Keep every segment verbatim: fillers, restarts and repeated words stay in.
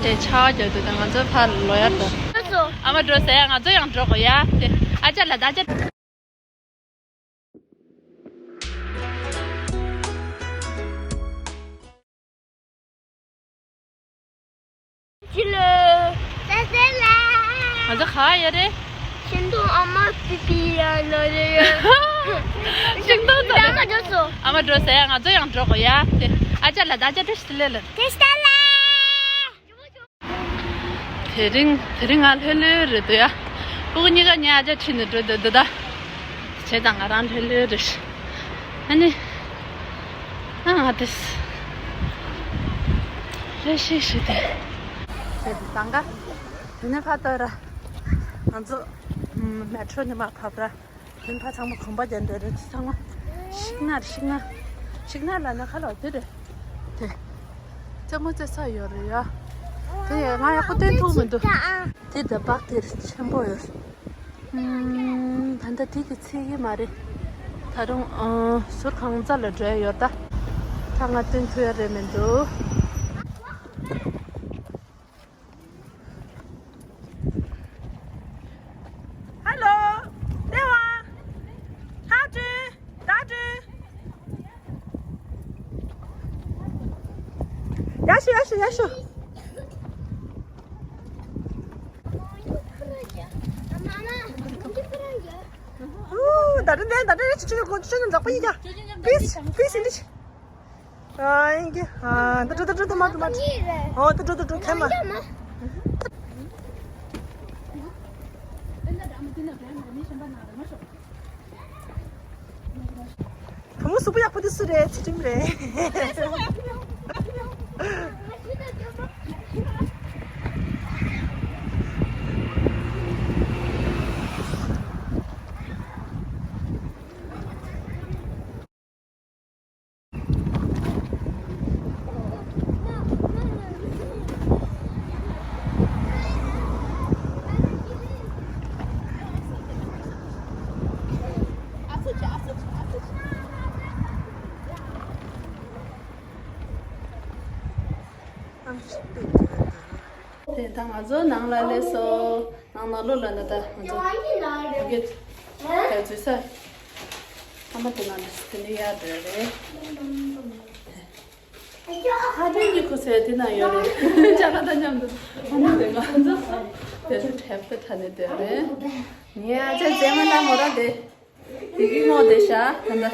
དེ་ཆག་རྒྱག་དུས་ད་ང་ཚོ་ཕར་ལོག་ཡ་ད། ཨ་མ་འགྲོ་ཟེར་ཡ། ང་ཚོ་ཡང་འགྲོ་དགོས་ཡ་དེ། ཨ་ཅག་ལ་ད་ཨ་ཅག་ཅི་ལོ། ས་ས་ལ། ང་ཚོ་ག་ཡོད་རེད། ཤིང་སྡོང་ཨ་མ་པི་པི་ཡ་ལོ་རེད། ཤིང་སྡོང་ཚ་ལ། ཨ་མ་འགྲོ་ཟེར་ཡ། ང་ཚོ་ཡང་འགྲོ་དགོས་ཡ་དེ། ཨ་ཅག་ལ་ད་ཨ་ཅག་བཀྲ་ཤིས་བདེ་ལེགས་ལ། བཀྲ་ཤིས་བདེ་ལེགས། དེ་རིང་དེ་རིང་ང་ལྷོད་ལྷོད་རེད་འདུག་ཡ། སྤུ་གུ་གཉིས་ཀ་ངའི་ཨ་ཅག་ཁྲིད་ནས་འགྲོ་འདོད་འདུག་ད། བྱས་ཙང་ང་རང་ལྷོད་ལྷོད་རེད། ཨ་ནི། ཨ་ང་དེས། ལྷོད་ཤིག་ཤིག་དེ། དེ་དང་ག་དེ་ནས་ཕར་ལྟོས་ར། ང་ཚོ་མེ་ཊྲོ་ནས་མར་བབས་ར། དེ་ཕར་ཚང་མ་གོམ་པ་རྒྱག་འདོད་རེད། ཚང་མ་ཤིག་ན་རེད། ཤིག་ན། ཤིག་ན་ལ་ན་ཁ་ལོ་དེ་རེད། དེ། རྩེད་མོ་རྩེ་ས་ཡོད་རེད་ཡ། དེ་ཡ་ང་ཡག་པོ་སྟོན་ཐུབ་མི་འདུག་དེ་ད་སྦག་དེ་ཆེན་པོ་ཡོད། ཨུམ། ད་ལྟ་དེ་གི་ཚིག་གི་མ་རེད། ད་རུང་ཨ་ཟུར་གང་ཙམ་ལ་འགྲོ་ཡ་ཡོད་ད། ད་ང་སྟོན་ཐུབ་ཡ་རེད་མི་འདུག Hello, Dewa. How do? Da do. Yashu, yashu, yashu. Ooh, da do, da do, da do. Please, please, in this. ཨ་ཡིན་གྱི། ཨ་ད་འགྲོ་ད་འགྲོ་ད་མ་ད་མ། ཨོ་ད་འགྲོ་ད་འགྲོ་ཁྱམས་མ། བུ་མོ་གཟུགས་པོ་ཡག་པོ་དེ་སུ་རེད། ཚེ་རིང་རེད། དེ་ད་ང་ཚོ་ནང་ལ་སླེབས་སོང་། ནང་ནང་ལོགས་ལ་ན་ད་ང་ཚོ་ཕ་གི་དེ་འཛུལ་ས། ཨ་མ་དེ་ནང་དེ་ནས་ཡར་འགྲོ་རེད། ཨ་དེ་གཉིས་ཁུ་སེ་དེ་ན་ཡོད་རེད། ཅ་ལག་དང་མཉམ་དུ་ཨ་མ་དེ་ང་ཚོ་དེ་ཚོ་ཁྲེབ་ཏུ་ཐ་ནས་དེ་རེད། ངའི་ཨ་ཅག་མཛེས་མ་ལ་མོ་ར་དེ། དེ་གི་ངོ་དེ་ཤ་ད་ད།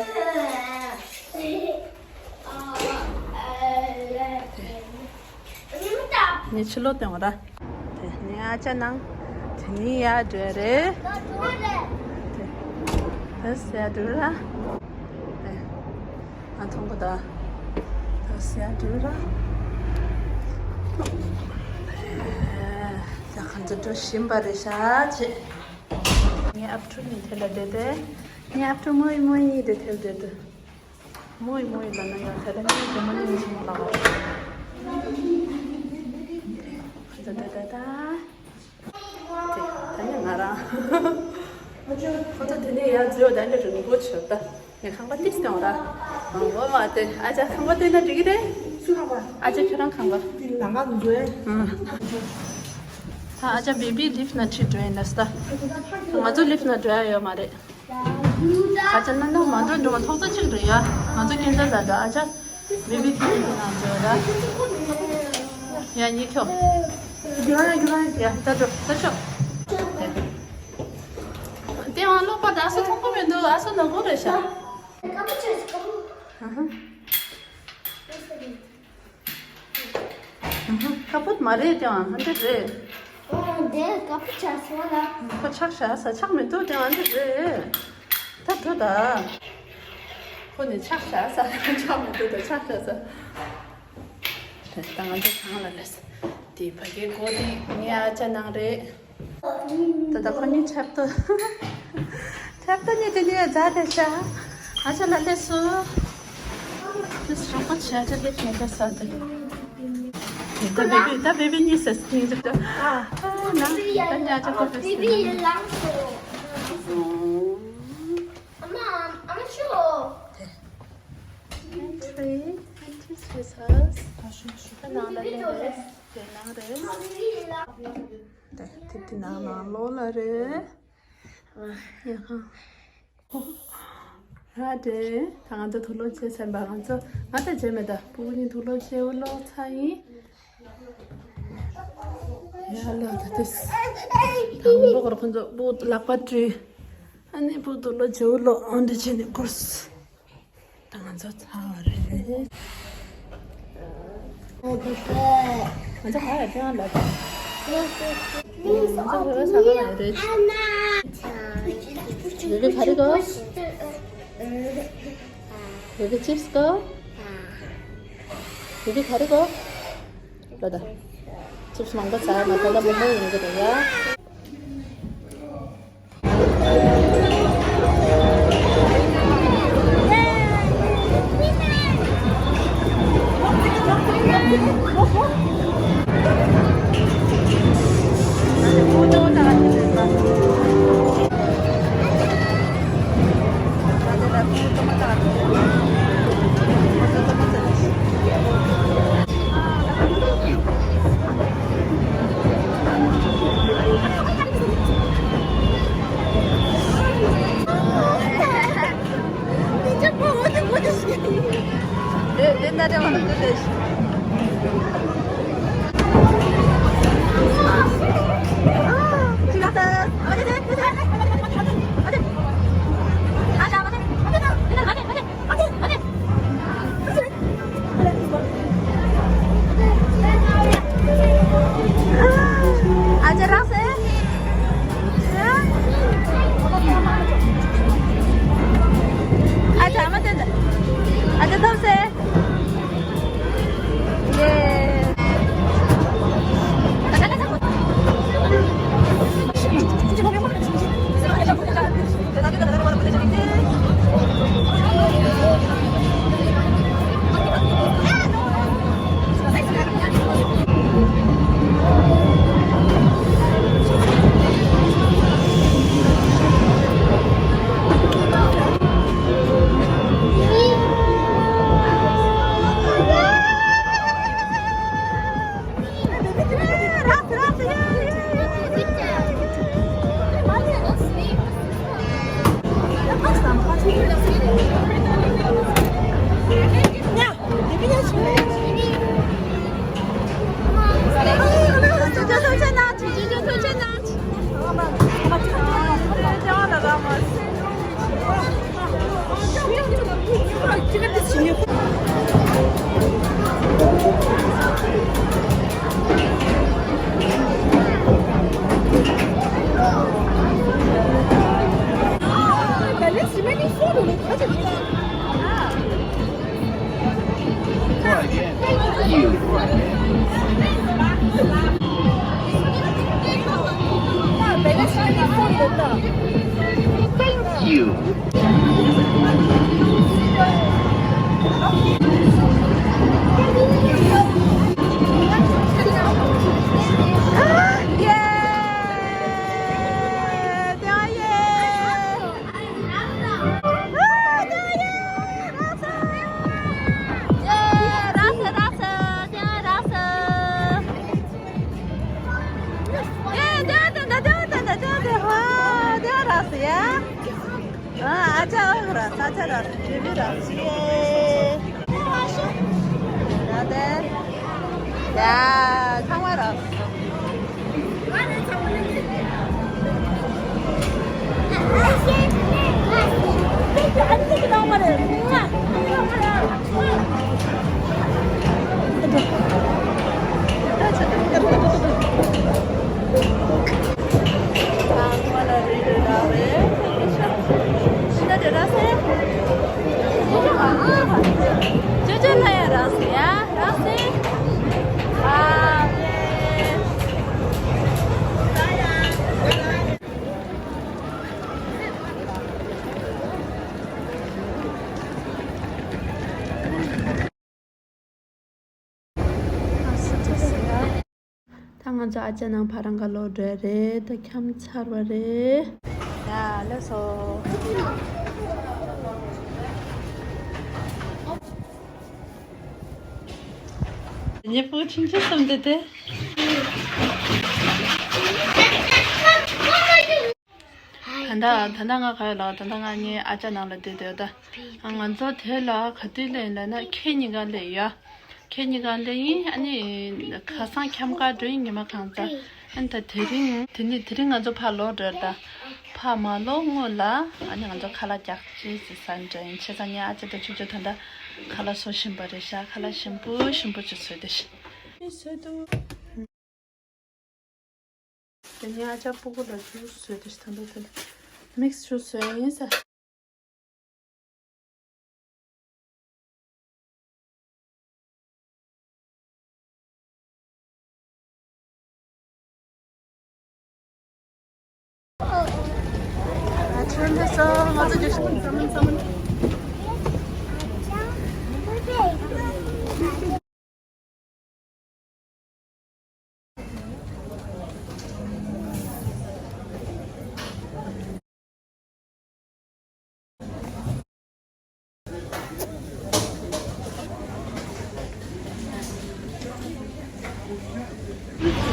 ངས་ཕྱི་ལོགས་སྟོན་བ་ར། དེ་ནས་ཨ་ཅག་ནང་། དེ་ནས་ཡར་འགྲོ་རེད། དེ་དེ་ཡར་འགྲོ་ར། དེ་ང་མཐོང་གི་ད། དེ་ཡར་འགྲོ་ར། ཡ་གང་ཚོད་འགྲོ་བཞིན་པ་རེད་ཤག་ཅེས། ངའི་ཨབ་ཕྲུག་གཉིས་དེ་ལ་བསྡད་དེ། ངའི་ཨབ་ཕྲུག་མོ་ཡི་མོ་གཉིས་དེ་དེ་ལ་བསྡད་དེ། མོ་ཡི་མོ་ཡི་ལ་ན་ཡང་དེ་ལ་ངའི་རྒན་མོ་གཉིས་ཆེན་མོ་ལ་བ། ད་ད་ད་ད། དེ་ད་ནི་ང་རང་། ཁོ་ཚོ་དེ་ནས་ཡར་འཛུལ་བ་ད་འདྲ་རིང་པོ་བྱོས་ད། ངས་ཁང་པ་ཏིས་བཏང་ར། འོ་མ་དེ་ཨ་ཅག་ཁང་པ་སྟོན་ན་འགྲིག་གི་རེད། སུ་ཁང་པ། ཨ་ཅག་ཁྱོད་རང་ཁང་པ། ལང་ཀ་འཛུལ་ཡ། ཨ་ཅག་བེ་བི་ལིབ་ན་ཁྲིད་འགྲོ་ཡིན་ན་སྟ། ང་ཚོ་ལིབ་ན་འགྲོ་ཡ་ཡོད་མ་རེད། ཨ་ཅག་ན་ན་མ་འགྲོ་འགྲོ་མ་ཐོག་ཚ་གཅིག་རེད་ཡ། ང་ཚོ་སྐྱེལ་འདྲ་ལ་འགྲོ་ཨ་ཅག་བེ་བི་ཁྱོད་ཀྱི་ནང་འགྲོ་ར། ཡ་གཉིས་ཁྱོད། རྒྱུ་ར་རྒྱུ་ར་ཡ་ད་འགྲོ་ད་ཤོག་དེ་ཨང་ལོག་པ་ད་སུ་མཐོང་གི་མི་འདུག་ཨ་སུ་ནང་སྒོ་རེད་ཤག་ཨ་ཧ། ཨ་ཧ། ཀ་པོད་མ་རེད་དེ་ཨང་ཧན་ཌེ་རེད། ཨོ་དེ་ཀ་པོད་ཆགས་སོང་ལ། ཁོ་ཆགས་ཤག་ས་ཆགས་མི་འདུག་དེ་ཧན་ཌེ་རེད། ད་འགྲོ་ད། ཁོ་ནི་ཆགས་ཤག་ས་ཆགས་མི་འདུག་ད་ཆགས་ཤག་ས། ད་ང་ཚོ་གང་ལ་རེད། དེ་ཕ་གིའི་སྒོ་དེ་ངའི་ཨ་ཅག་ནང་རེད། ད་ལྟ་ཁོ་གཉིས་ཁྲབ་ཏོ། ཁྲབ་ཏོ་གཉིས་དེ་ནས་རྫ་དེ་ཤ། ཨ་ཅག་ལ་སླེབས་སོང་། དེ་སོང་པ་ཆ་ཅག་སླེབས་ནས་ད་ས་དེ། ད་བེ་བི་ད་བེ་བི་གཉིས་སེ་སྙིང་རྗེ་ད། ཨ་ན་ད་ཉ་ཅག་ཁོ་བེ་སེ་ན། Mom, I'm sure. Entry, entry spaces. ད་ནང་ལ་སླེབས་རེད། དེ་ནང་རེད། དེ་དེ་དེ་ནང་ནང་ལོགས་ལ་རེད། ཡ་ཧ། ཧ་དེ་ད་ང་ཚོ་དུག་ལོག་བྱས་ཚར་བ། ང་ཚོ་ང་ད་བྱས་མེད། ད་ཕྲུ་གུ་གཉིས་དུག་ལོག་བྱས་འོ་ལོག་ཚར་ཡིན། ཡ་ལ་ད་དེ་དང་པོ་ཁོ་ཚོ་བུ་ལག་པ་བཀྲུས། ཨ་ནི་བུ་དུག་ལོག་བྱས་འོ་ལོག་ཨང་འདྲ་བྱས་ནས་འགོར་སོང་། ད་ང་ཚོ་ཚར་བ་རེད། ང་ཚོ་ག་ལ་ཅང་ལ། ང་ཚོ་བོད་པ་ས་ག་ལ་རེད། བོད་པའི་ག་རེ་གོ། བོད་པའི་ཅིབས་གོ། བོད་པའི་ག་རེ་གོ། ལོ་ད། ཅིབས་མང་པོ་ཟ་མ་ཐོན་ད་མོ་མོ་ཡིན་གི་རེད་ཡ། Thank you. ཨ་ཅག་ར་ས་ཆ་ར་ཇི་བི་ར་ཅི་ཡ་དེ་ཡ་ཚང་མ་ར། ད་ང་ཚོ་ཨ་ཅག་ནང་ཕ་རང་ག་ལོག་འགྲོ་ཡ་རེད། ད་འཁྱམ་ཚར་བ་རེད། ཡ་ལགས་སོ། ཉེ་པོ་ཆུང་ཆུང་བསམ་དེ་དེ། ད་ལྟ་ད་ལྟ་ང་ག་ཡོད་ལ། ད་ལྟ་ང་ངའི་ཨ་ཅག་ནང་ལ་བསྡད་དེ་ད། ང་ཚོ་དེ་ལ་ག་དུས་སླེབས་ཡིན་ལབ་ན་ཁེ་གཉིས་ཀ་སླེབས་ཡོད། ཁེ་གཉིས་ཀ་སླེབས་ཡིན། ཨ་ནི་ཁ་སང་འཁྱམ་ག་འགྲོ་ཡིན་ཉི་མ་གང་ཙམ། ཨ་ནི་ད་དེ་རིང་དེ་ནི་དེ་རིང་ང་ཚོ་ཕར་ལོག་འགྲོ་ད། ཕར་མ་ལོག་སྔོན་ལ་ཨ་ནི་ང་ཚོ་ཁ་ལག་རྒྱག་ཅེས་ཟེར་ས་འདྲ་ཡིན། བྱས་ཙང་ངའི་ཨ་ཅག་དང་ཆུང་ཆུང་ད་ལྟ་ཁ་ལག་བཟོ་བཞིན་པ་རེད་ཤག་ཁ་ལག་ཞིམ་པོ་ཞིམ་པོ་ཅིག་བཟོས་བསྡད་ཤག་དེ་ནས་ཨ་ཅག་སྤུ་གུ་ལ་ཇུས་བཟོས་ཏེ་ད་འདུག་དེ་མིག་སི་ཇུས་བཟོས་ཡིན་ས། ཁྱོད་འདི་ས་ང་ཚོ་རྒྱུ་ཞིག་ཙམ་ཙམ།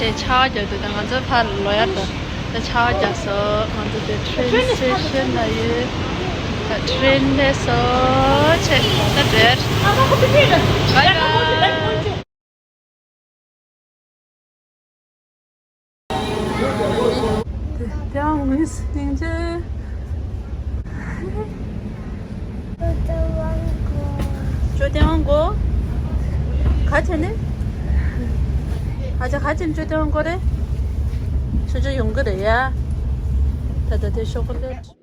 དེ་ཆར་པ་རྒྱག་དུས་ད་ང་ཚོ་ཕར་ལོག་ཡ་ད། ད་ཆར་པ་རྒྱག་སོང་། ང་ཚོ་དེ་ཊེན་སི་ཊེ་ཤན་ལ་ཡོད། ད་ཊེན་སླེབས་སོང་། ཆེ་ད་འགྲོ། བའི་བའི། དེ་ཡང་ངོས་སྙིང་རྗེ། ཅོ་ཏེ་ཝང་གོ། ག་བྱས་ནས། ཨ་ཅག་ག་བྱས་ནས་ཅོ་ཏེ་ཝང་གོ་རེད། ཆོ་ཆོ་ཡོང་གི་རེད་ཡ། ད་ད་དེ་ཤོག་ལེ།